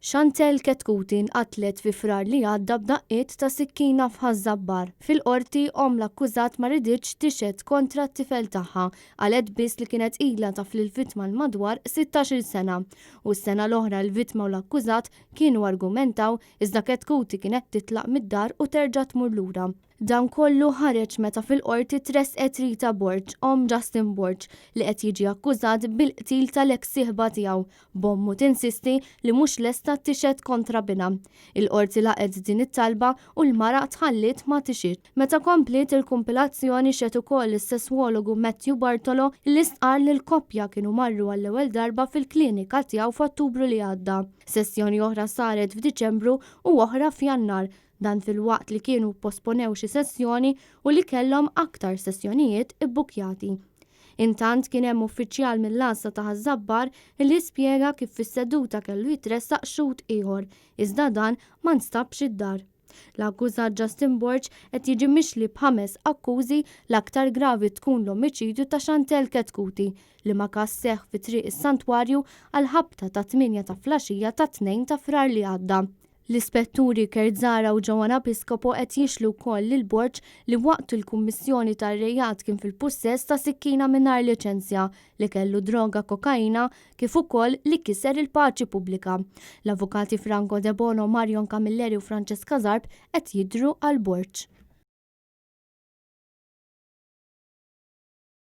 Chantelle Chetcuti nqatlet fi Frar li għadda b'daqqiet ta' sikkina f'Ħaż-Żabbar. Fil-Qorti, omm l-akkużat ma riditx tixhed kontra t-tifel tagħha. Qalet biss li kienet ilha taf lill-vittma għal madwar 16-il sena. U s-sena l-oħra l-vittma u l-akkużat kienu argumentaw iżda Chetcuti kienet titlaq mid-dar u terġa' tmur lura. Dan kollu ħareġ meta fil-Qorti tressqet Rita Borg, omm Justin Borg, li qed jiġi akkużat bil-qtil tal-eks sieħba tiegħu, b'ommu tinsisti li mhux lesta tixhed kontra binha. Il-Qorti laqgħet din it-talba u l-mara tħalliet ma tixhidx. Meta kompliet il-kumpilazzjoni xehed ukoll is-sesswologu Matthew Bartolo li stqarr li l-koppja kienu marru għall-ewwel darba fil-klinika tiegħu f'Ottubru li għadda. Sessjoni oħra saret f'Diċembru u oħra f'Jannar. Dan filwaqt li kienu pposponew xi sessjoni u li kellhom aktar sessjonijiet ibbukkjati. Intant kien hemm uffiċjal mill-għassa ta' Ħaż-Żabbar li spjega kif fis-seduta kellu jitressaq xhud ieħor, iżda dan ma nstabx id-dar. L-akkużat Justin Borg qed jiġi mixli b'ħames akkużi, l-aktar gravi tkun l-omiċidju ta' Chantelle Chetcuti, liema każ seħħ fi Triq is-Santwarju għall-ħabta tat-tmienja ta' flaxija tat-Tnejn ta' Frar li għadda. L-Ispetturi Kurt Zahra u Joanna Piscopo qed jixlu wkoll lil Borg li waqt il-kummissjoni tar-reat kien fil-pussess ta' sikkina mingħajr liċenzja, li kellu droga kokaina kif ukoll li kiser il-paċi pubblika. L-Avukati Franco Debono, Marion Camilleri u Francesca Zarb qed jidhru għal Borg.